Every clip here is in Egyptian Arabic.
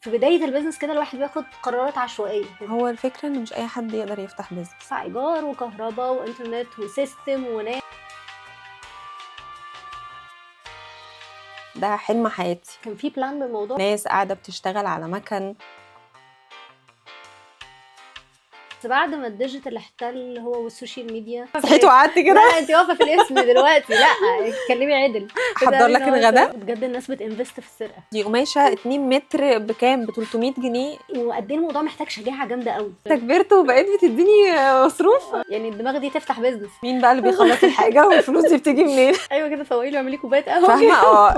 في بداية ال business كده الواحد بياخد قرارات عشوائية. هو الفكرة إن مش أي حد يقدر يفتح business. دفع إيجار وكهرباء وإنترنت و system وناس. ده حلم حياتي. كان في plan للموضوع؟ ناس قاعدة بتشتغل على مكن. بس بعد ما ال digital احتل هو وال social media. صحيت وقعدت كده؟ لا انت واقفة في الاسم دلوقتي، لا اتكلمي عدل. احضر لك الغداء؟ بجد الناس بت invest في السرقة. دي قماشة 2 متر بكام؟ ب 300 جنيه. وقد ايه الموضوع محتاج شجاعة جامدة قوي. انت كبرت وبقيت بتديني مصروف؟ يعني الدماغ دي تفتح business. مين بقى اللي بيخلص الحاجة والفلوس دي بتيجي منين؟ ايوه كده، فوقي لي واعملي كوباية قهوة. فاهمه؟ اه.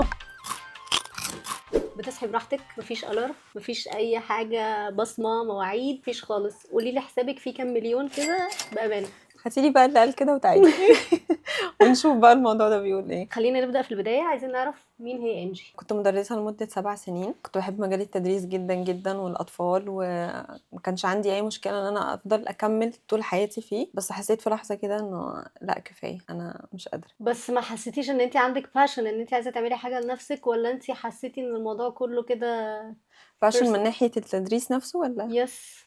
بتصحي براحتك، مفيش alarm، مفيش اي حاجة، بصمة، مواعيد، مفيش خالص. قولي لي حسابك فيه كام مليون كده بامانه. هاتي لي بقى اللي قال كده وتعالي ونشوف بقى الموضوع ده بيقول ايه. خلينا نبدا في البداية، عايزين نعرف مين هي انجي. كنت مدرسه لمدة 7 سنين، كنت بحب مجال التدريس جدا جدا والاطفال، وما كانش عندي اي مشكلة ان انا افضل اكمل طول حياتي فيه، بس حسيت في لحظة كده انه لا كفاية، انا مش قادرة. بس ما حسيتيش ان انت عندك passion ان انت عايزه تعملي حاجة لنفسك، ولا انت حسيتي ان الموضوع كله كده passion من ناحية التدريس نفسه ولا؟ yes.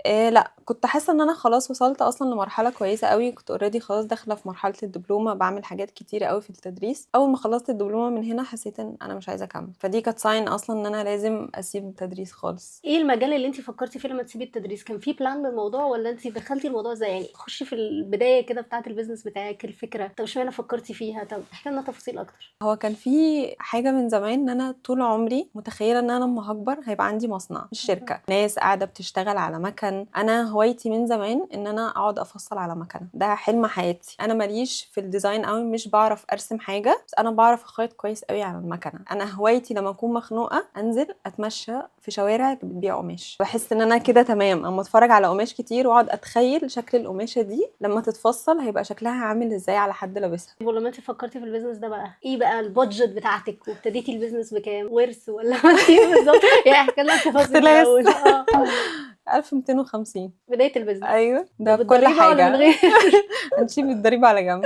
إيه لا، كنت حاسه ان انا خلاص وصلت اصلا لمرحلة كويسة قوي، كنت already خلاص داخله في مرحلة الدبلومه، بعمل حاجات كتيرة قوي في التدريس. اول ما خلصت الدبلومه من هنا حسيت ان انا مش عايزه اكمل، فدي كانت sign اصلا ان انا لازم اسيب التدريس خالص. ايه المجال اللي انت فكرتي فيه لما تسيبي التدريس؟ كان في plan للموضوع ولا انت دخلتي الموضوع ازاي؟ يعني خشي في البداية كده بتاعه ال business بتاعك، الفكرة، طب اشمعنى فكرتي فيها؟ طب احكي لنا تفاصيل اكتر. هو كان في حاجة من زمان ان انا طول عمري متخيله ان انا لما هكبر هيبقى عندي مصنع مش شركة، ناس قاعدة بتشتغل على مكن. انا هوايتي من زمان ان انا اقعد افصل على مكنه، ده حلم حياتي. انا ماليش في ال design قوي، مش بعرف ارسم حاجة، بس انا بعرف اخيط كويس قوي على المكنه. انا هوايتي لما اكون مخنوقه انزل اتمشى في شوارع اللي بتبيع قماش، بحس ان انا كده تمام. اما اتفرج على قماش كتير واقعد اتخيل شكل القماشه دي لما تتفصل هيبقى شكلها عامل ازاي على حد لابسها. ولما انت فكرتي في ال business ده بقى، ايه بقى ال budget بتاعتك؟ وابتديتي ال business بكام؟ ورث ولا عملتي ايه بالظبط؟ يعني احكي لنا التفاصيل الاول. 1250 بداية ال business. ايوه ده بكل حاجة. هنشيل الضريبة على جنب.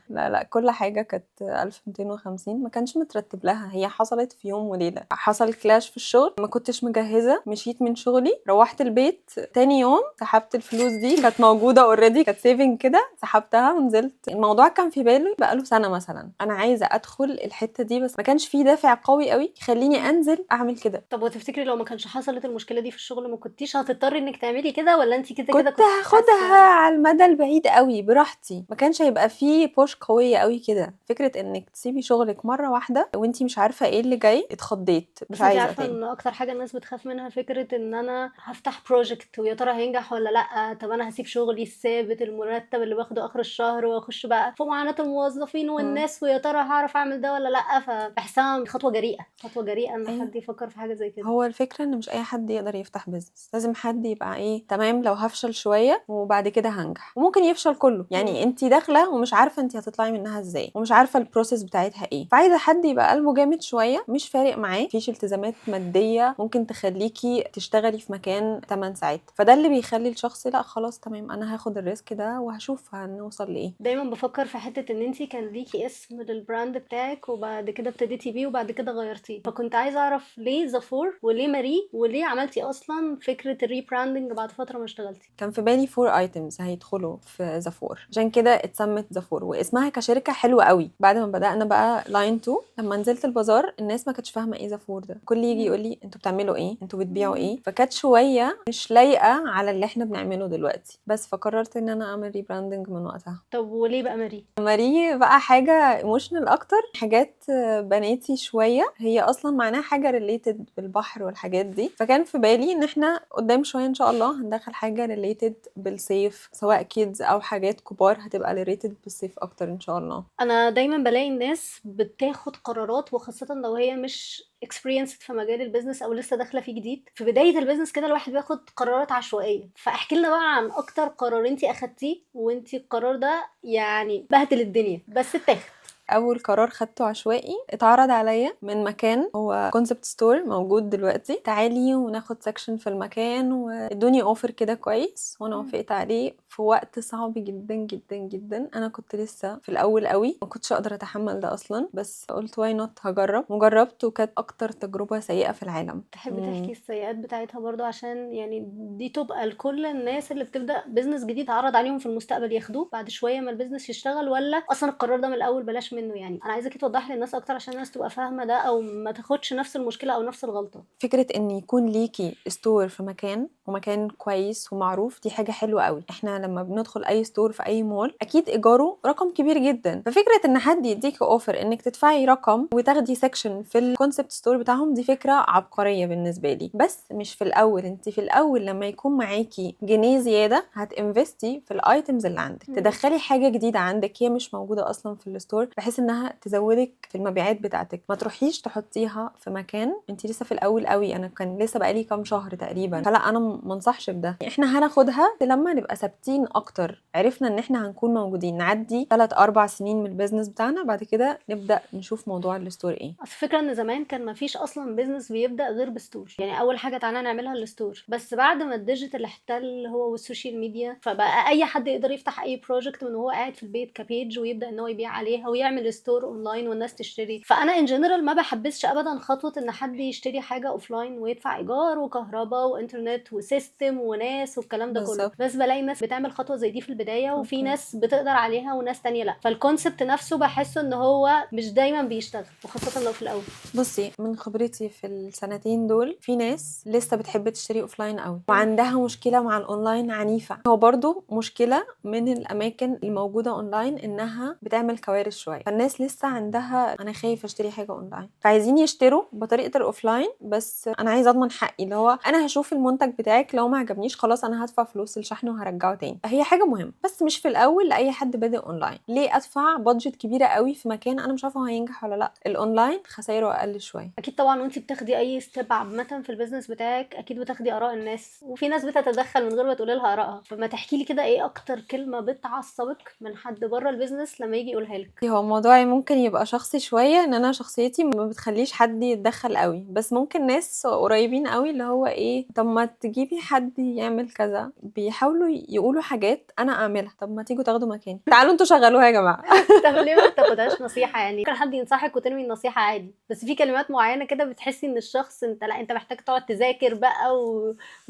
لا لا، كل حاجة كانت 1250، ما كانش مترتب لها، هي حصلت في يوم وليلة. حصل clash في الشغل، ما كنتش مجهزة، مشيت من شغلي، روحت البيت تاني يوم سحبت الفلوس دي، كانت موجودة already، كانت saving كده، سحبتها ونزلت. الموضوع كان في بالي بقاله سنة مثلا، انا عايزه ادخل الحتة دي، بس ما كانش في دافع قوي قوي يخليني انزل اعمل كده. طب وتفتكري لو ما كانش حصلت المشكلة دي في الشغل ما كنتيش هتضطري انك تعملي كده، ولا انت كده كده كنت هاخدها على المدى البعيد قوي براحتي؟ ما كانش هيبقى فيه push قوية قوي كده. فكرة انك تسيبي شغلك مرة واحدة وانتي مش عارفه ايه اللي جاي، اتخضيت، مش عايزه. عارفه ان اكتر حاجة الناس بتخاف منها فكرة ان انا هفتح project ويا ترى هينجح ولا لا، طب انا هسيب شغلي الثابت المرتب اللي باخده اخر الشهر واخش بقى في معاناة الموظفين والناس، ويا ترى هعرف اعمل ده ولا لا. فبحسها خطوة جريئة، خطوة جريئة ان حد يفكر في حاجة زي كده. هو الفكرة ان مش اي حد يقدر يفتح business، لازم حد يبقى ايه تمام، لو هفشل شوية وبعد كده هنجح، وممكن يفشل كله. يعني انت داخله ومش عارفه انت هتطلعي منها ازاي، ومش عارفه ال process بتاعتها ايه، فعايزه حد يبقى قلبه جامد شوية، مش فارق معاه، مفيش التزامات مادية ممكن تخليكي تشتغلي في مكان 8 ساعات، فده اللي بيخلي الشخص لا خلاص تمام انا هاخد ال risk ده وهشوف هنوصل لايه. دايما بفكر في حتة ان انت كان ليكي اسم لل brand بتاعك وبعد كده ابتديتي بيه وبعد كده غيرتيه، فكنت عايزه اعرف ليه The Four وليه ماري وليه عملتي اصلا فكرة ال rebranding بعد فترة ما اشتغلتي؟ كان في بالي 4 items هيدخلوا في The Four، عشان كده اتسمت The Four، واسمها كشركة حلوة قوي. بعد ما بدانا بقى line 2، لما نزلت البازار الناس ما كانتش فاهمه ايه The Four ده، كل يجي يقول لي انتوا بتعملوا ايه، انتوا بتبيعوا ايه، فكانت شوية مش لايقة على اللي احنا بنعمله دلوقتي، بس فقررت ان انا اعمل rebranding من وقتها. طب وليه بقى ماري؟ ماري بقى حاجة emotional اكتر، حاجات بناتي شوية، هي اصلا معناها حاجة related بالبحر والحاجات دي، فكان في بالي ان احنا قدام شوية ان شاء الله هندخل حاجة related بالصيف، سواء kids او حاجات كبار هتبقى related بالصيف اكتر ان شاء الله. انا دايما بلاقي الناس بتاخد قرارات، وخاصة لو هي مش experienced في مجال ال business او لسه داخله فيه جديد. في بداية ال business كده الواحد بياخد قرارات عشوائية، فاحكي لنا بقى عن اكتر قرار انت اخدتيه وانت القرار ده يعني بهدل الدنيا بس اتاخد. اول قرار خدته عشوائي اتعرض عليا من مكان، هو concept store موجود دلوقتي، تعالي وناخد section في المكان، وادوني offer كده كويس، وانا وافقت عليه في وقت صعب جدا جدا جدا. انا كنت لسه في الاول قوي، ما كنتش اقدر اتحمل ده اصلا، بس قلت why not، هجرب، وجربت وكانت اكتر تجربه سيئه في العالم. تحبي تحكي السيئات بتاعتها برضو، عشان يعني دي تبقى لكل الناس اللي بتبدا business جديد عرض عليهم في المستقبل ياخدوه بعد شوية ما ال business يشتغل، ولا اصلا القرار ده من الاول بلاش منه؟ يعني انا عايزاكي توضحي للناس اكتر عشان الناس تبقى فاهمه ده، او ما تاخدش نفس المشكلة او نفس الغلطة. فكرة ان يكون ليكي store في مكان، ومكان كويس ومعروف، دي حاجة حلوة قوي. احنا لما بندخل اي store في اي مول اكيد ايجارة رقم كبير جدا، ففكره ان حد يديكي offer انك تدفعي رقم وتاخدي section في ال concept store بتاعهم، دي فكرة عبقرية بالنسبة لي. بس مش في الاول، انت في الاول لما يكون معاكي جنيه زيادة هت invest ي في ال items اللي عندك، تدخلي حاجة جديدة عندك هي مش موجودة اصلا في ال store، بحيث انها تزودك في المبيعات بتاعتك. ما تروحيش تحطيها في مكان انت لسه في الاول قوي. انا كان لسه بقالي كام شهر تقريبا، فلا انا ما انصحش بده. احنا هناخدها لما نبقى ثابتين اكتر، عرفنا ان احنا هنكون موجودين، نعدي 3 4 سنين من ال business بتاعنا، بعد كده نبدا نشوف موضوع ال store ايه. اصل الفكرة ان زمان كان ما فيش اصلا business بيبدا غير ب store، يعني اول حاجة تعالى نعملها ال store، بس بعد ما ال digital احتل هو وال social media، فبقى اي حد يقدر يفتح اي project من وهو قاعد في البيت ك page، ويبدا ان هو يبيع عليها ويعمل store online والناس تشتري. فانا in general ما بحبسش ابدا خطوة ان حد يشتري حاجة offline ويدفع ايجار وكهرباء وانترنت و system وناس والكلام ده كله. بس بلاقي ناس بتعمل خطوة زي دي في البداية، وفي ناس بتقدر عليها وناس تانية لا. فال concept نفسه بحسه ان هو مش دايما بيشتغل، وخاصة لو في الاول. بصي، من خبرتي في السنتين دول، في ناس لسه بتحب تشتري offline قوي وعندها مشكلة مع الاونلاين عنيفة. هو برضو مشكلة من الاماكن الموجودة اونلاين انها بتعمل كوارث شوية، فالناس لسه عندها انا خايف اشتري حاجة اونلاين، فعايزين يشتروا بطريقة ال offline، بس انا عايزه اضمن حقي، اللي هو انا هشوف المنتج بتاعك، لو ما عجبنيش خلاص انا هدفع فلوس الشحن وهرجعه تاني. هي حاجة مهمة بس مش في الاول لاي حد بادئ اونلاين. ليه ادفع budget كبيرة قوي في مكان انا مش عارفه هو هينجح ولا لا؟ الاونلاين خسايره اقل شوية. اكيد طبعا. وانت بتاخدي اي step عامة في ال business بتاعك اكيد بتاخدي اراء الناس، وفي ناس بتتدخل من غير ما تقولي لها ارائها. فما تحكي لي كده ايه اكتر كلمة بتعصبك من حد بره ال business لما يجي يقولها لك؟ هو موضوعي ممكن يبقى شخصي شوية، ان انا شخصيتي ما بتخليش حد يتدخل قوي، بس ممكن ناس قريبين قوي اللي هو ايه، طب ما تجيبي حد يعمل كذا، بيحاولوا يقولوا حاجات انا اعملها، طب ما تيجوا تاخدوا مكاني، تعالوا انتوا شغلوها يا جماعة. طب ليه ما بتاخدهاش نصيحة؟ يعني ممكن حد ينصحك وترمي النصيحة عادي، بس في كلمات معينة كده بتحسي ان الشخص انت لا، انت محتاج تقعد تذاكر بقى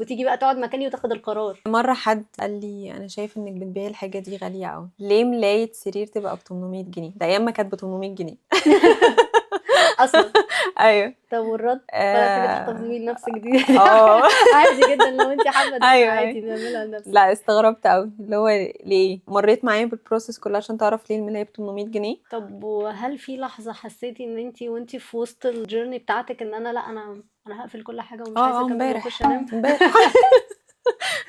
وتيجي بقى تقعد مكاني وتاخد القرار. مرة حد قال لي انا شايف انك بتبيعي الحاجة دي غالية قوي، ليه ملايه سرير تبقى ب 800 جنيه؟ ده ايام ما كانت ب 800 جنيه. اصلا. ايوه. طب والرد ولا تحبي تحتفظي بيه لنفسك دي؟ اه. عادي جدا لو انت حابة ده. أيوة. عادي نعملها لنفسك. لا، استغربت قوي، اللي هو ليه؟ مريت معايا بال process كلها عشان تعرف ليه الملايه ب 800 جنيه. طب وهل في لحظة حسيتي ان انت وانت في وسط ال journey بتاعتك ان انا لا، انا هقفل كل حاجة ومش عايزه اكمل امبارح. واخش انام؟ امبارح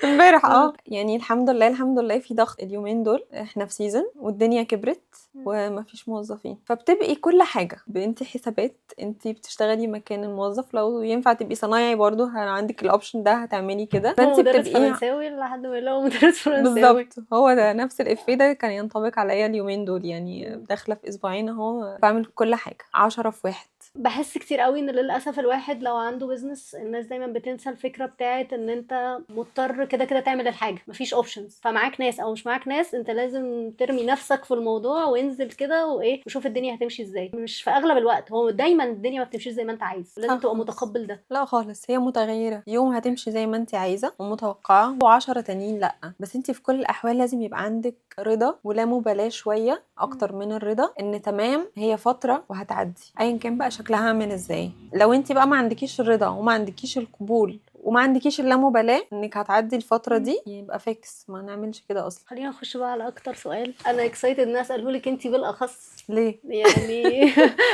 امبارح، اه. يعني الحمد لله الحمد لله، في ضغط اليومين دول، احنا في season والدنيا كبرت ومفيش موظفين، فبتبقي كل حاجة، انت حسابات، انت بتشتغلي مكان الموظف، لو ينفع تبقي صنايعي برضو عندك ال option ده هتعملي كده. هو فانت مدرس بتبقي فرنساوي لحد ما يلاقوا مدرس فرنساوي. بالظبط، هو ده نفس الافيه ده كان ينطبق عليا اليومين دول. يعني داخله في اسبوعين اهو بعمل كل حاجة 10 في 1. بحس كتير قوي ان للاسف الواحد لو عنده business الناس دايما بتنسى الفكرة بتاعت ان انت مضطر كده كده تعمل الحاجه، مفيش options. فمعاك ناس او مش معاك ناس، انت لازم ترمي نفسك في الموضوع وانزل كده وايه وشوف الدنيا هتمشي ازاي. مش في اغلب الوقت، هو دايما الدنيا ما بتمشيش زي ما انت عايز، لازم صح تبقى خالص. متقبل ده. لا خالص، هي متغيرة، يوم هتمشي زي ما انت عايزة ومتوقعة و10 تانيين لا، بس انت في كل الأحوال لازم يبقى عندك رضا ولا مبالاة شوية أكتر من الرضا، إن تمام هي فترة وهتعدي أيا كان بقى شكلها عامل ازاي. لو انت بقى ما عندكيش الرضا وما عندكيش القبول وما عندكيش اللامبالاة انك هتعدي الفترة دي، يبقى فاكس ما نعملش كده اصلا. خلينا نخش بقى على اكتر سؤال انا excited ان اساله لك انت بالاخص. ليه؟ يعني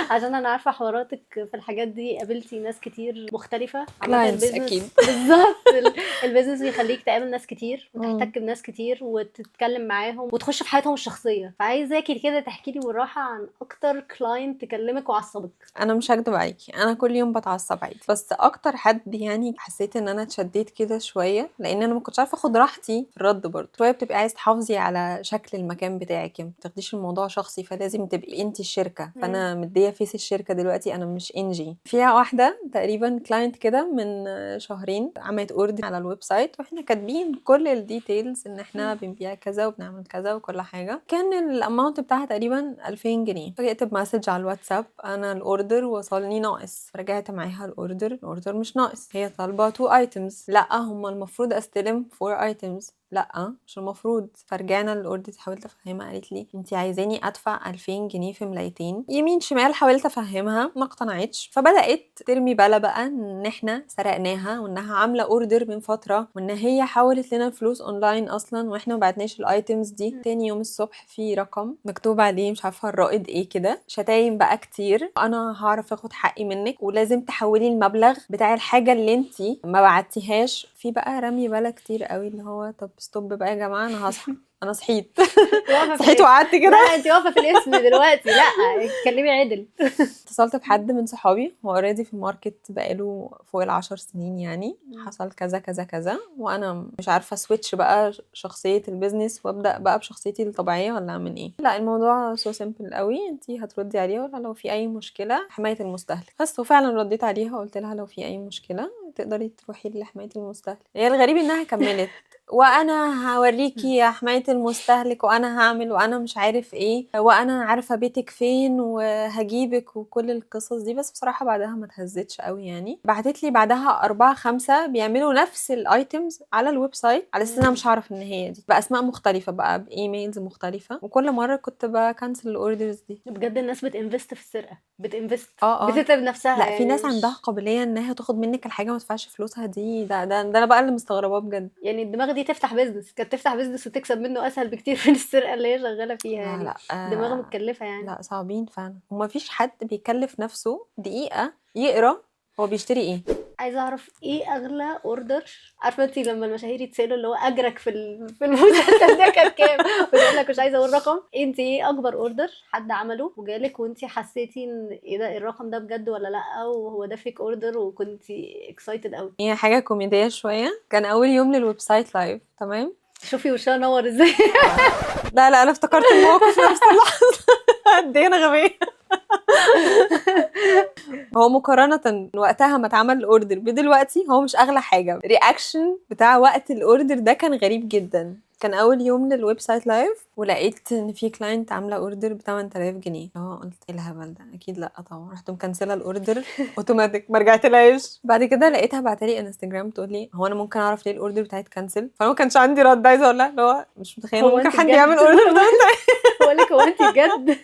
عشان انا عارفه حواراتك في الحاجات دي، قابلتي ناس كتير مختلفة عامة. Clients. ال business أكيد. بالظبط، ال business بيخليك تقابل ناس كتير وتحتك بناس كتير وتتكلم معاهم وتخش في حياتهم الشخصيه، فعايزاكي كده تحكي لي بالراحة عن اكتر client تكلمك وعصبك. انا مش هكدب عليكي، انا كل يوم بتعصب عادي، بس اكتر حد يعني حسيت ان ان انا اتشديت كده شويه، لان انا ما كنتش عارفه اخد راحتي في الرد. برضه شوية بتبقي عايز تحافظي على شكل المكان بتاعك، يعني ما تاخديش الموضوع شخصي، فلازم تبقي انت الشركه. فانا مديه face الشركة دلوقتي، انا مش انجي. فيها واحدة تقريبا client كده من شهرين عملت order على ال website، واحنا كاتبين كل ال details ان احنا بنبيع كذا وبنعمل كذا وكل حاجه. كان ال amount بتاعها تقريبا 2000 جنيه. فوجئت ب message على الواتساب، انا ال order وصلني ناقص. رجعت معاها ال order، ال order مش ناقص، هي طالبه 2 items. لا هم المفروض استلم 4 items. لا مش المفروض. فرجعنا لل order، حاولت افهمها، قالت لي انت عايزاني ادفع 2000 جنيه في ملايتين؟ يمين شمال حاولت افهمها، ما اقتنعتش. فبدات ترمي بلا بقى ان احنا سرقناها، وانها عامله order من فتره، وان هي حولت لنا الفلوس اونلاين اصلا واحنا ما بعتناش ال items دي. تاني يوم الصبح في رقم مكتوب عليه مش عارفه الرائد ايه كده، شتايم بقى كتير، انا هعرف اخد حقي منك ولازم تحولي المبلغ بتاع الحاجة اللي انت ما بعتيهاش. في بقى رمي بلا كتير قوي، اللي هو طب stop بقى يا جماعه، انا هصحى، انا صحيت. واقفة في صحيت الاسم. وقعدت كده. لا انت واقفة في الاسم دلوقتي، لا اتكلمي عدل. اتصلت بحد من صحابي، هو already في ال market بقاله فوق ال10 سنين يعني. حصل كذا كذا كذا، وانا مش عارفه switch بقى شخصية ال business وابدا بقى بشخصيتي الطبيعية ولا اعمل ايه. لا الموضوع so simple قوي، انت هتردي عليها ولا لو في اي مشكلة حماية المستهلك بس. وفعلا رديت عليها وقلت لها لو في اي مشكلة تقدري تروحي لحماية المستهلك. هي الغريب انها كملت، وانا هوريكي يا حماية المستهلك، وانا هعمل، وانا مش عارف ايه، وانا عارفه بيتك فين وهجيبك، وكل القصص دي. بس بصراحة بعدها ما اتهزتش قوي يعني. بعتت لي بعدها 4 5 بيعملوا نفس ال items على ال website، على اساس ان انا مش هعرف ان هي دي، باسماء مختلفة بقى، ب emails مختلفه، وكل مرة كنت ب cancel ال orders دي. بجد الناس بت invest في السرقه، بت invest، اه. بتتعب نفسها. لا في يعني ناس مش عندها قابلية انها تاخد منك الحاجة وما تدفعش فلوسها دي. ده انا بقى اللي مستغرباه بجد. يعني الدماغ دي تفتح business، كانت تفتح business وتكسب منه اسهل بكتير من السرقة اللي هي شغالة فيها. لا. يعني لا. دماغ متكلفه يعني. لا صعبين فعلا، وما فيش حد بيكلف نفسه دقيقة يقرا هو بيشتري ايه. عايزه اعرف ايه اغلى order؟ عارفه انت لما المشاهير يتسالوا اللي هو اجرك في المسلسل ده كان كام، ويقول لك مش عايزه اقول رقم. انت ايه اكبر order حد عمله وجالك وانت حسيتي ان ايه ده، الرقم ده بجد ولا لا، وهو ده fake order، وكنتي excited قوي؟ هي حاجة كوميدية شوية. كان أول يوم لل website live، تمام؟ شوفي وشها نور ازاي. لا لا، أنا افتكرت الموقف في نفس اللحظة، قد إيه أنا غبية. هو مقارنة وقتها ما اتعمل ال order بدلوقتي هو مش أغلى حاجة. reaction بتاع وقت ال order ده كان غريب جدا. كان اول يوم لل website live، ولقيت ان في client عامله order ب 8000 جنيه. اه قلت ايه الهبل ده، اكيد لا طبعا. رحت مكنسله ال order automatic، ما رجعتلهاش. بعد كده لقيتها بعتلي انستجرام تقول لي هو انا ممكن اعرف ليه ال order بتاعي اتكنسل؟ فانا ما كانش عندي رد عايزه اقول لها، اللي هو مش متخيله هو ممكن انت حد بجد؟ يعمل order ب 8000. بقول لك هو انت بجد؟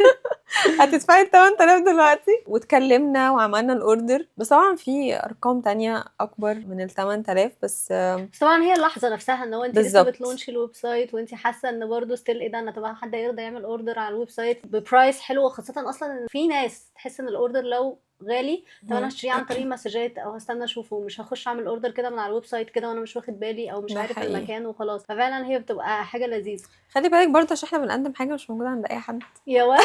هتدفعي ال 8000 دلوقتي؟ واتكلمنا وعملنا ال order. بس طبعا في ارقام تانية اكبر من ال 8000 بس. بس طبعا هي اللحظة نفسها ان هو انت لسه بالظبط. بت launch ي ال website، وانت حاسه ان برضه still ايه ده، انا طبعا حد يرضى يعمل order على ال website ب price حلو؟ خاصة اصلا ان في ناس تحس ان ال order لو غالي، طب انا هشتريه عن طريق مسجات او هستنى اشوفه، مش هخش اعمل order كده من على ال website كده وانا مش واخد بالي او مش ده عارف حقيقي. المكان وخلاص. ففعلا هي بتبقى حاجة لذيذه. خلي بالك برضه عشان احنا بنقدم حاجة مش موجودة عند اي حد. يا ولا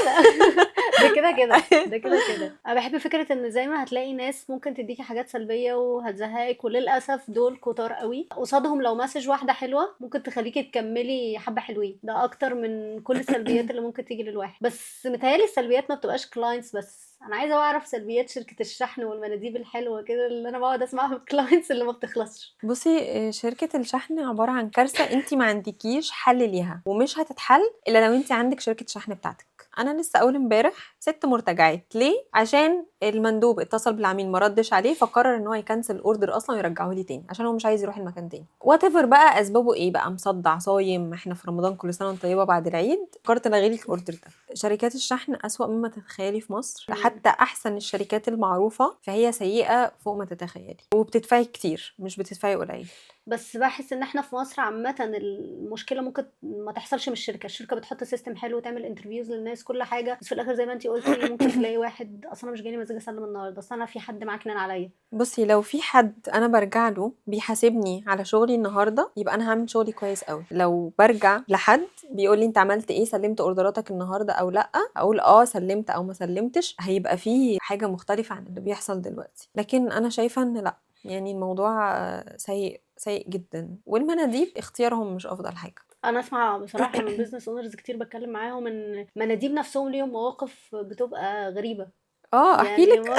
ده كده كده، ده كده كده. انا بحب فكرة ان زي ما هتلاقي ناس ممكن تديكي حاجات سلبية وهتزهقك، وللاسف دول كتار قوي، قصادهم لو message واحدة حلوة ممكن تخليكي تكملي حبه حلوين، ده اكتر من كل السلبيات اللي ممكن تيجي للواحد. بس متهيألي السلبيات ما بتبقاش clients بس، انا عايزه اعرف سلبيات شركة الشحن والمناديب الحلوة كده اللي انا بقعد اسمعها من ال clients اللي ما بتخلصش. بصي شركة الشحن عبارة عن كارثة انت ما عندكيش حل ليها، ومش هتتحل الا لو انت عندك شركة شحن بتاعتك. انا لسه اول امبارح 6 مرتجعات. ليه؟ عشان المندوب اتصل بالعميل ما ردش عليه، فقرر ان هو يكنسل ال order اصلا ويرجعه لي تاني عشان هو مش عايز يروح المكان تاني. whatever بقى اسبابه ايه بقى، مصدع، صايم، احنا في رمضان، كل سنة وانت طيبه، بعد العيد قررت الغي لك ال order ده. شركات الشحن اسوأ مما تتخيلي في مصر. حتى احسن الشركات المعروفة فهي سيئه فوق ما تتخيلي، وبتدفعي كتير مش بتدفعي قليل. بس بحس ان احنا في مصر عامة المشكلة ممكن ما تحصلش من الشركه، الشركة بتحط system حلو وتعمل interviews للناس كل حاجه، بس في الاخر زي ما انتي قلتي ممكن تلاقي واحد اصلا مش جاي لي مزاج اسلم النهارده، اصل انا في حد معكنن عليا. بصي لو في حد انا برجع له بيحاسبني على شغلي النهارده يبقى انا هعمل شغلي كويس قوي. لو برجع لحد بيقول لي انت عملت ايه، سلمت اوردراتك النهارده او لا، اقول اه سلمت او ما سلمتش، هيبقى في حاجة مختلفة عن اللي بيحصل دلوقتي. لكن انا شايفه ان لا. يعني الموضوع سيء سيء جدا، والمناديب اختيارهم مش افضل حاجة. انا اسمع بصراحة من business owners كتير بتكلم معاهم ان مناديب نفسهم ليهم مواقف بتبقى غريبة. اه، احكي يعني لك.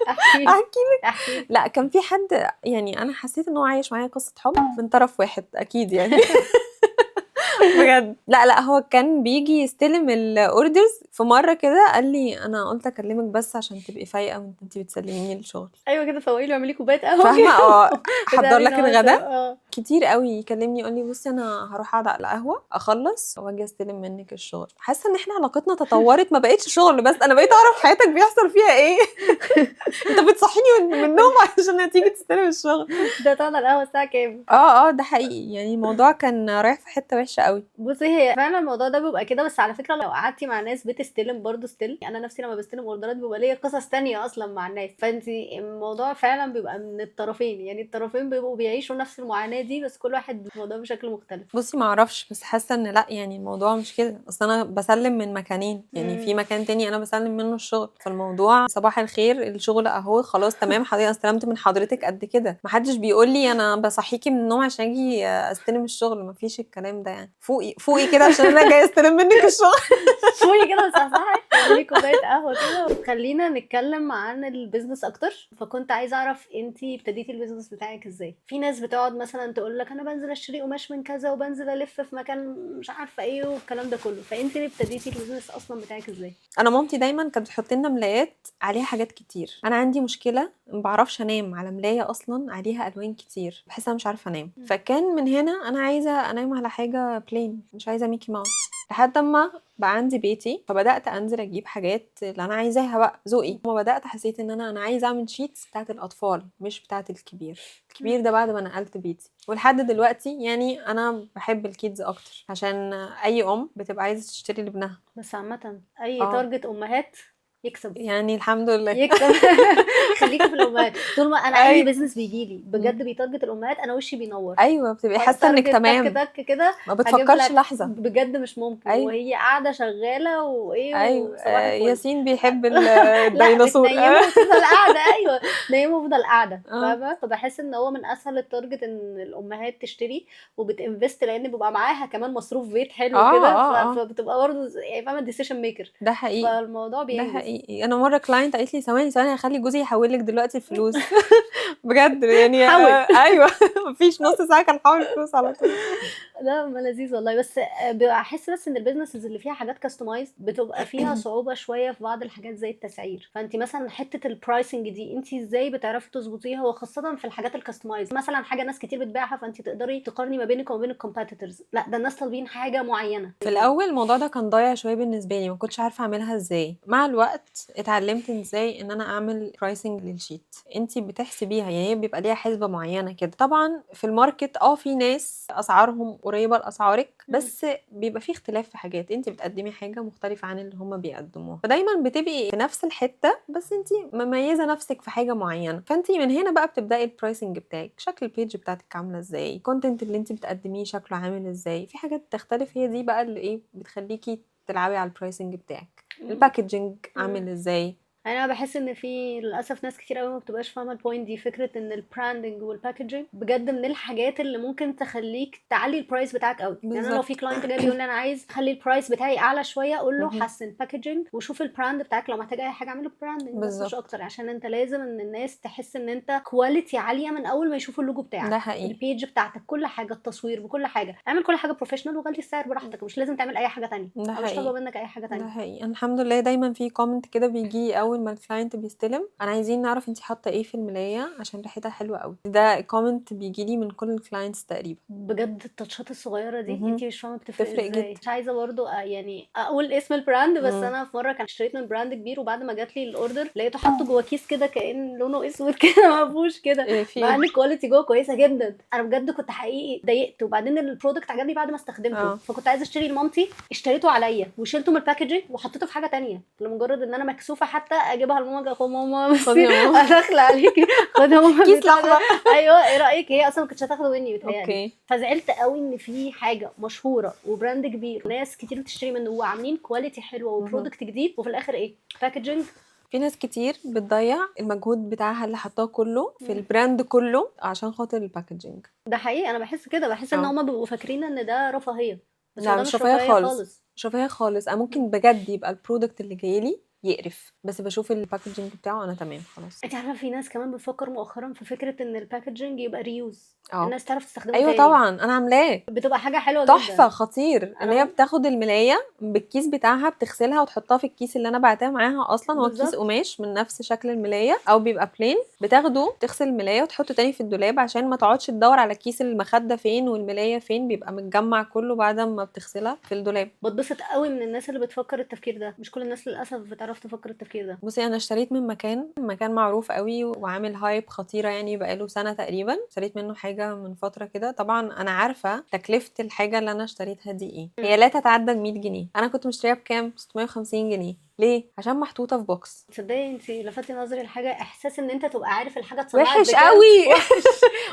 احكي لي. احكي. احكي لي. لا، كان في حد يعني انا حسيت ان هو عايش معايا قصة حب من طرف واحد اكيد يعني بجد. لا لا، هو كان بيجي يستلم ال orders. في مرة كده قال لي: انا قلت اكلمك بس عشان تبقي فايقه وانت بتسلميني الشغل. ايوه كده، فوقي له اعملي كوباية قهوة. فاهمه؟ اه، حضر لك إن هو الغدا. كتير قوي يكلمني يقول لي: بصي، انا هروح اقعد على القهوة اخلص واجي استلم منك الشغل. حاسه ان احنا علاقتنا تطورت، ما بقتش شغل بس، انا بقيت اعرف حياتك بيحصل فيها ايه. انت بتصحيني من النوم عشان تيجي تستلم الشغل. ده تقعد على القهوة الساعة كام؟ اه اه، ده حقيقي، يعني الموضوع كان رايح في حتة وحشة قوي. بصي، هي فعلا الموضوع ده بيبقى كده، بس على فكرة لو قعدتي مع ناس بتستلم برضه still، انا نفسي لما بستلم order ات بيبقى ليا قصص تانية اصلا مع الناس. فانت الموضوع فعلا بيبقى من الطرفين، يعني الطرفين بيبقوا بيعيشوا نفس المعاناة دي، بس كل واحد الموضوع بشكل مختلف. بصي، ما اعرفش، بس حاسه ان لا، يعني الموضوع مش كده. اصل انا بسلم من مكانين، يعني في مكان تاني انا بسلم منه الشغل، فالموضوع صباح الخير، الشغل اهو، خلاص تمام حضرتك، انا استلمت من حضرتك قد كده. ما حدش بيقول لي انا بصحيكي من النوم عشان اجي استلم الشغل، ما فيش الكلام ده. يعني فوقي فوقي كده عشان انا جاية استلم منك الشغل. فوقي كده وصحصحي، اعملي كوباية قهوة كده. خلينا نتكلم عن ال business اكتر. فكنت عايزه اعرف انتي ابتديتي ال business بتاعك ازاي؟ في ناس بتقعد مثلا تقول لك انا بنزل اشتري قماش من كذا وبنزل الف في مكان مش عارفه ايه والكلام ده كله، فانتي اللي ابتديتي ال business اصلا بتاعك ازاي؟ انا مامتي دايما كانت بتحط لنا ملايات عليها حاجات كتير. انا عندي مشكلة ما بعرفش انام على ملايه اصلا عليها الوان كتير، بحس انا مش عارفه انام. فكان من هنا انا عايزه انام على حاجة plain، مش عايزه ميكي ماوس. لحد ما بقى عندي بيتي، فبدات انزل اجيب حاجات اللي انا عايزاها بقى ذوقي. لما بدات حسيت ان انا عايزه اعمل sheets بتاعت الاطفال مش بتاعت الكبير. الكبير ده بعد ما نقلت بيتي، ولحد دلوقتي يعني انا بحب ال kids اكتر، عشان اي ام بتبقى عايزه تشتري لابنها. بس عامة اي target امهات يكسب. يعني الحمد لله. يكسب. خليكي في الامهات. طول ما انا اي business بيجي لي بجد بي target الامهات انا وشي بينور. ايوه، بتبقي حاسه انك target تمام. تك تك كده. ما هجيب بتفكرش لك لحظة. بجد مش ممكن. وهي قاعدة شغالة وايه وصباح الفل. ياسين بيحب لا الديناصور. بتنيمه وتفضل قاعده. ايوه، تنيمه وتفضل قاعده. فاهمه؟ فبحس ان هو من اسهل ال target ان الامهات تشتري وبت invest، لان بيبقى معاها كمان مصروف بيت حلو كده. فبتبقى برضه يعني فاهمه decision maker. ده حقيقي. فالموضوع ده بينجز. حقيقي. انا مرة client قالت لي: ثواني ثواني، هخلي جوزي يحول لك دلوقتي الفلوس. بجد يعني. حول. ايوه، مفيش نص ساعة كان حول الفلوس على طول. لا ما لذيذ والله. بس بحس بس ان ال businesses اللي فيها حاجات customized بتبقى فيها صعوبة شوية في بعض الحاجات زي التسعير. فانت مثلا حتة ال pricing دي انت ازاي بتعرفي تظبطيها، وخاصة في الحاجات ال customized؟ مثلا حاجة ناس كتير بتبيعها، فانت تقدري تقارني ما بينك وما بين ال competitors. لا، ده الناس طالبين حاجة معينه. في الاول الموضوع ده كان ضايع شوية بالنسبة لي، ما كنتش عارفه اعملها ازاي. مع الوقت اتعلمت ازاي ان انا اعمل pricing لل sheet. انت بتحسبيها، يعني هي بيبقى ليها حسبه معينة كده. طبعا في ال market في ناس اسعارهم قريبه لاسعارك، بس بيبقى في اختلاف في حاجات. انت بتقدمي حاجة مختلفة عن اللي هم بيقدموها، فدايما بتبقي في نفس الحته، بس انت مميزة نفسك في حاجة معينه. فانت من هنا بقى بتبداي ال pricing بتاعك، شكل ال page بتاعتك عامله ازاي، ال content اللي انت بتقدميه شكله عامل ازاي. في حاجات تختلف، هي دي بقى اللي ايه بتخليكي تلعبي على ال pricing بتاعك. ال packaging عامل ازاي. انا بحس ان في للاسف ناس كتير قوي ما بتبقاش فاهمه ال point دي، فكرة ان ال branding وال packaging بجد من الحاجات اللي ممكن تخليك تعلي ال price بتاعك قوي. يعني انا لو في client جاي بيقول لي انا عايز اخلي ال price بتاعي اعلى شويه، اقول له حسن packaging وشوف ال brand بتاعك، لو محتاج اي حاجة اعمله branding بس مش اكتر، عشان انت لازم ان الناس تحس ان انت quality عالية من اول ما يشوفوا اللوجو بتاعك. ده حقيقي. ال page بتاعتك، كل حاجه، التصوير، بكل حاجه، اعمل كل حاجة professional وغلي السعر براحتك. مش لازم تعمل اي حاجة تانية. ده انا مش حقيقي. طالبه منك اي حاجة ده تانية. حقيقي. انا الحمد لله دايما في comment كده بيجي اول ما ال client بيستلم: انا عايزين نعرف انت حاطه ايه في الملايه عشان ريحتها حلوة قوي. ده comment بيجي لي من كل ال clients تقريبا. بجد ال touch ات الصغيرة دي انت مش فاهمه بتفرق تفرق ازاي. جدا. مش عايزه برضو يعني اقول اسم ال brand، بس انا في مرة كان اشتريت من brand كبير، وبعد ما جات لي ال order لقيته حاطه جوه كيس كده كأن لونه اسود كده مفهوش كده. إيه في مع إيه؟ ان ال quality جوه كويسة جدا. انا بجد كنت حقيقي ضايقت. وبعدين ال product عجبني بعد ما استخدمته. فكنت عايزه اشتري لمامتي، اشتريته عليا وشلته من ال packaging وحطيته في حاجة تانية، لمجرد ان انا مكسوفه حتى اجيبها لماما. خد ماما. خدي يا ماما. انا داخله عليكي، خدي يا ماما كيس بتاع ده. لحمه. ايوه، ايه رايك؟ هي اصلا ما كانتش هتاخده مني بيتهيألي. فزعلت قوي ان في حاجة مشهورة و brand كبير وناس كتير بتشتري منه وعاملين quality حلوة و product جديد، وفي الاخر ايه؟ packaging. في في ناس كتير بتضيع المجهود بتاعها اللي حطاه كله في مم. ال brand كله عشان خاطر ال packaging. ده حقيقي، انا بحس كده، بحس ان هما بيبقوا فاكرين ان ده رفاهية، بس هو لا ده مش مش رفاهية رفاهية خالص. خالص. مش رفاهية خالص. انا ممكن بجد يبقى ال product اللي جايلي يقرف، بس بشوف ال packaging بتاعه انا تمام خلاص. انت عارفه في ناس كمان بتفكر مؤخرا في فكرة ان ال packaging يبقى reuse، الناس تعرف تستخدمه ايوه تاني. طبعا انا عاملاه، بتبقى حاجة حلوة تحفة جدا. خطير. ان أنا هي بتاخد الملايه بالكيس بتاعها، بتغسلها وتحطها في الكيس اللي انا بعتاه معاها، اصلا هو كيس قماش من نفس شكل الملايه او بيبقى plain، بتاخده تغسل الملايه وتحطه تاني في الدولاب عشان ما تقعدش تدور على كيس المخدة فين والملايه فين، بيبقى متجمع كله بعد ما بتغسلها في الدولاب. بتبسط قوي من الناس اللي بتفكر التفكير ده، مش كل الناس للاسف بتعرف تفكر التفكير ده. بصي انا اشتريت من مكان معروف قوي وعامل hype خطيرة، يعني بقاله سنة تقريبا. اشتريت منه حاجة من فترة كده، طبعا انا عارفه تكلفة الحاجة اللي انا اشتريتها دي ايه، هي لا تتعدى ال 100 جنيه. انا كنت مشتريها بكام؟ 650 جنيه. ليه؟ عشان محطوطة في box. تصدقي انت لفتي نظري لحاجة، احساس ان انت تبقى عارف الحاجة اتصنعت وحش بكام. قوي. وحش.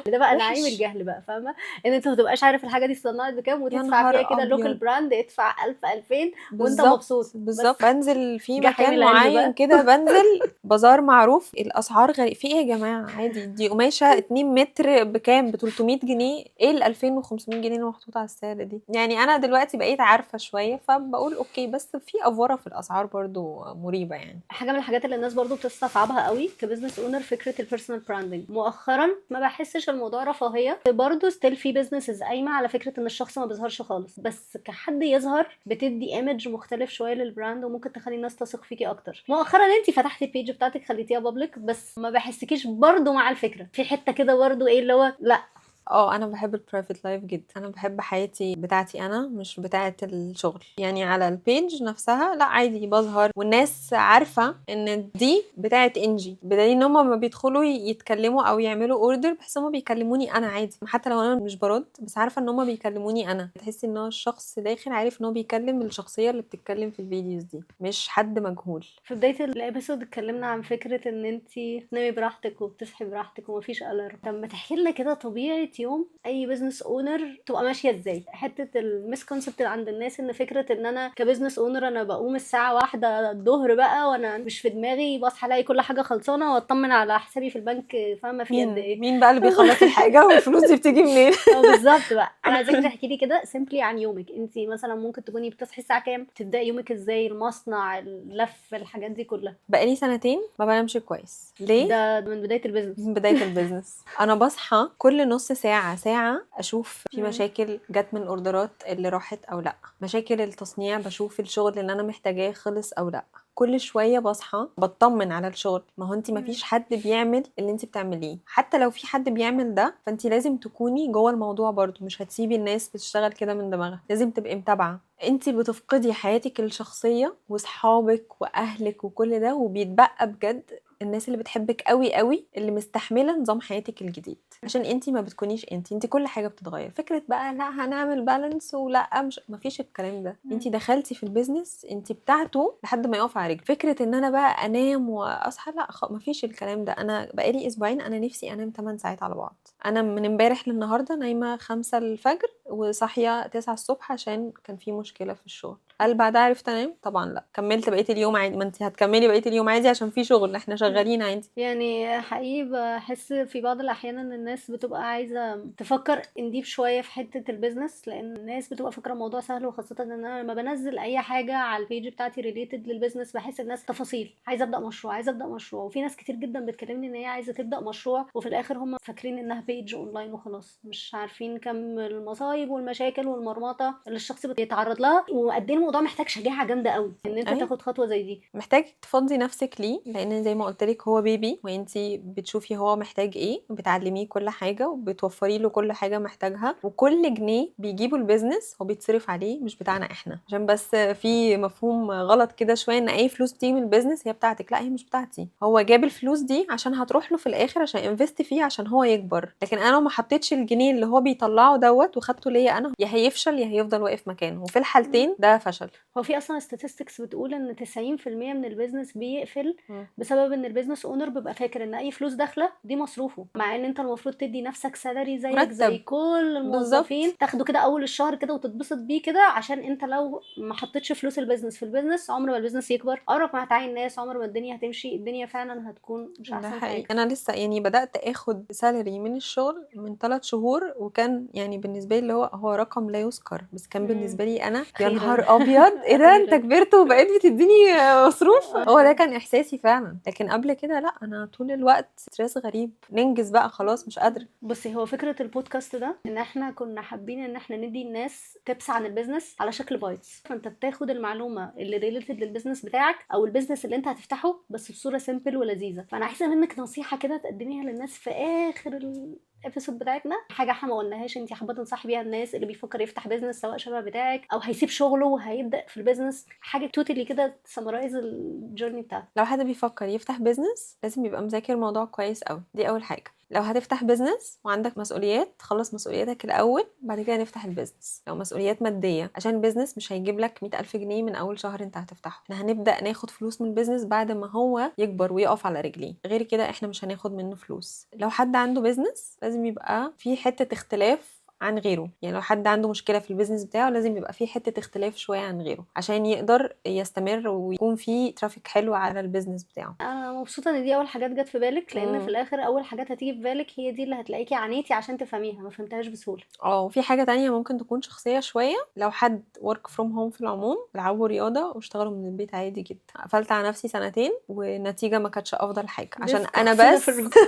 ده بقى نعيم وحش. الجهل بقى، فاهمه؟ ان انت ما تبقاش عارف الحاجة دي اتصنعت بكام يا وتدفع نهار فيها كده local ابيض. brand، ادفع 1000 2000 وانت بالظبط مبسوط. بالظبط. بس بنزل في جحيم مكان العلم معين بقى. كده، بنزل بازار معروف، الاسعار غريبة. في ايه يا جماعة؟ عادي دي قماشة 2 متر بكام؟ ب 300 جنيه. ايه ال 2500 جنيه اللي محطوطة على السعر دي؟ يعني انا دلوقتي بقيت عارفه شوية فبقول okay، بس في افوره في الاسعار برضو مريبه يعني. حاجة من الحاجات اللي الناس برضو بتستصعبها قوي ك business owner فكرة ال personal branding. مؤخرا ما بحسش الموضوع رفاهية برضو، still في businesses قايمة على فكرة ان الشخص ما بيظهرش خالص، بس كحد يظهر بتدي image مختلف شوية لل brand وممكن تخلي الناس تثق فيكي اكتر. مؤخرا انت فتحتي ال page بتاعتك خليتيها public، بس ما بحسكيش برضو مع الفكرة في حتة كده برضو ايه اللي هو لا. انا بحب ال private life جدا، انا بحب حياتي بتاعتي انا مش بتاعه الشغل. يعني على ال page نفسها لا عادي بظهر والناس عارفه ان دي بتاعه انجي، بدليل ان هم ما بيدخلوا يتكلموا او يعملوا order بحس ان هم بيكلموني انا عادي، حتى لو انا مش برد، بس عارفه ان هم بيكلموني انا. تحسي ان هو الشخص داخل عارف ان هو بيكلم الشخصية اللي بتتكلم في ال videos دي، مش حد مجهول. في بداية ال episode اتكلمنا عن فكرة ان انت تنامي براحتك وبتصحي براحتك ومفيش alarm. طب ما تحكي لنا كده طبيعة يوم اي business owner تبقى ماشية ازاي؟ حتة ال misconcept اللي عند الناس ان فكرة ان انا ك business owner انا بقوم الساعة 1 الظهر بقى وانا مش في دماغي، بصحى الاقي كل حاجة خلصانه واطمن على حسابي في البنك، فاهمه في قد ايه؟ مين بقى اللي بيخلص الحاجة والفلوس دي بتيجي منين؟ بالظبط بقى. انا عايزاك تحكي لي كده simply عن يومك. انت مثلا ممكن تكوني بتصحي الساعة كام، تبداي يومك ازاي، المصنع، اللف، الحاجات دي كلها. بقالي سنتين ما بنامش كويس. ليه؟ ده من بداية ال business. من بداية ال business. انا بصحى كل نص ساعة ساعة اشوف في مشاكل جت من الاوردرات اللي راحت او لا، مشاكل التصنيع، بشوف الشغل اللي انا محتاجاه خلص او لا. كل شوية بصحى بطمن على الشغل. ما هو انت ما فيش حد بيعمل اللي انت بتعمليه، حتى لو في حد بيعمل ده فانت لازم تكوني جوه الموضوع برضو، مش هتسيبي الناس بتشتغل كده من دماغها، لازم تبقي متابعه. انت بتفقدي حياتك الشخصية واصحابك واهلك وكل ده، وبيتبقى بجد الناس اللي بتحبك قوي قوي اللي مستحمله نظام حياتك الجديد، عشان انت ما بتكونيش انت كل حاجة بتتغير. فكرة بقى لا هنعمل balance ولا مش، ما فيش الكلام ده. انت دخلتي في ال business انت بتاعته لحد ما يقف على رجله. فكرة ان انا بقى انام واصحى لا، ما فيش الكلام ده. انا بقالي اسبوعين انا نفسي انام 8 ساعات على بعض. انا من امبارح للنهاردة نايمة 5 الفجر وصاحيه 9 الصبح عشان كان في مشكلة في الشغل. هل بعدها عرفت انام؟ طبعا لا، كملت بقية اليوم عادي. ما انت هتكملي بقية اليوم عادي عشان في شغل، احنا شغالين عادي. يعني حقيقي بحس في بعض الاحيان ان الناس بتبقى عايزه تفكر in deep شوية في حتة ال business، لان الناس بتبقى فاكره الموضوع سهل، وخاصة ان انا لما بنزل اي حاجة على ال page بتاعتي related لل business بحس الناس تفاصيل، عايزه ابدا مشروع، عايزه ابدا مشروع. وفي ناس كتير جدا بتكلمني ان هي عايزه تبدا مشروع وفي الاخر هم فاكرين انها page online وخلاص، مش عارفين كم المصايب والمشاكل والمرمطه اللي الشخص بيتعرض لها، وقد ايه الموضوع محتاج شجاعة جامدة قوي ان انت تاخد خطوة زي دي. محتاج تفضي نفسك ليه، لان زي ما قلت لك هو baby وانتي بتشوفي هو محتاج ايه، بتعلميه كل حاجة وبتوفري له كل حاجة محتاجها، وكل جنيه بيجيبه ال business هو بيتصرف عليه مش بتاعنا احنا. عشان بس في مفهوم غلط كده شوية ان اي فلوس بتيجي من ال business هي بتاعتك، لا هي مش بتاعتي. هو جاب الفلوس دي عشان هتروح له في الاخر عشان invest فيه عشان هو يكبر، لكن انا لو ما حطيتش الجنيه اللي هو بيطلعه دوت وخدته حاطه ليا انا، يا هيفشل يا هيفضل واقف مكانه، وفي الحالتين ده فشل. هو في اصلا statistics بتقول ان 90% من ال business بيقفل بسبب ان ال business owner بيبقى فاكر ان اي فلوس داخله دي مصروفه، مع ان انت المفروض تدي نفسك salary زيك مرتب. زي كل الموظفين، تاخده كده اول الشهر كده وتتبسط بيه كده، عشان انت لو ما حطيتش فلوس ال business في ال business عمر ما ال business يكبر، عمرك ما هتعين ناس، عمر ما الدنيا هتمشي، الدنيا فعلا هتكون مش ده احسن حقيقي. حاجه. انا لسه يعني بدات اخد salary من الشغل من 3 شهور، وكان يعني بالنسبة لي اللي هو رقم لا يذكر، بس كان بالنسبة لي انا يا أخيراً. نهار ابيض، ايه ده، انت أخيراً. كبرت وبقيت بتديني مصروف؟ هو ده كان احساسي فعلا. لكن قبل كده لا، انا طول الوقت stress غريب، ننجز بقى خلاص مش قادره. بصي، هو فكرة البودكاست ده ان احنا كنا حابين ان احنا ندي الناس tips عن ال business على شكل bites، فانت بتاخد المعلومة اللي related لل business بتاعك او ال business اللي انت هتفتحه بس بصورة simple ولذيذة. فانا عايزة منك نصيحة كده تقدميها للناس في اخر ال episode بتاعتنا، حاجة احنا ما قلناهاش انت حابة تنصحي بيها الناس اللي بيفكر يفتح business، سواء شبه بتاعك او هيسيب شغله وهيبدأ في ال business، حاجة totally كده ت summarize ال journey بتاعته. لو حد بيفكر يفتح business لازم يبقى مذاكر الموضوع كويس قوي، دي اول حاجه. لو هتفتح business وعندك مسؤوليات، تخلص مسؤولياتك الاول بعد كده نفتح ال business. لو مسؤوليات ماديه، عشان ال business مش هيجيب لك 100,000 جنيه من اول شهر انت هتفتحه، احنا هنبدا ناخد فلوس من ال business بعد ما هو يكبر ويقف على رجليه، غير كده احنا مش هناخد منه فلوس. لو حد عنده business لازم يبقى في حتة اختلاف عن غيره، يعني لو حد عنده مشكلة في ال business بتاعه لازم يبقى في حتة اختلاف شوية عن غيره عشان يقدر يستمر ويكون في traffic حلو على ال business بتاعه. انا مبسوطة ان دي اول حاجات جت في بالك، لان في الاخر اول حاجات هتيجي في بالك هي دي اللي هتلاقيكي عانيتي عشان تفهميها، ما فهمتهاش بسهوله. اه، وفي حاجة تانية ممكن تكون شخصية شويه، لو حد work from home في العموم، العبوا رياضة واشتغلوا من البيت عادي جدا. قفلت على نفسي سنتين والنتيجة ما كانتش افضل حاجة عشان disc انا خشونة بس في الركبة.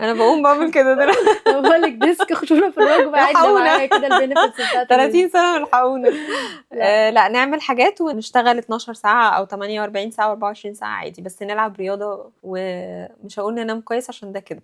انا بقوم بعمل كده دلوقتي. بقول لك disc خشونة في الركبه، عدى الحقونا. معايا كده ال benefits بتاعت 30 سنة الحقونا. لا، نعمل حاجات ونشتغل 12 ساعة او 48 ساعة و24 ساعة عادي، بس نلعب رياضه، ومش هقول ننام كويس عشان ده كده.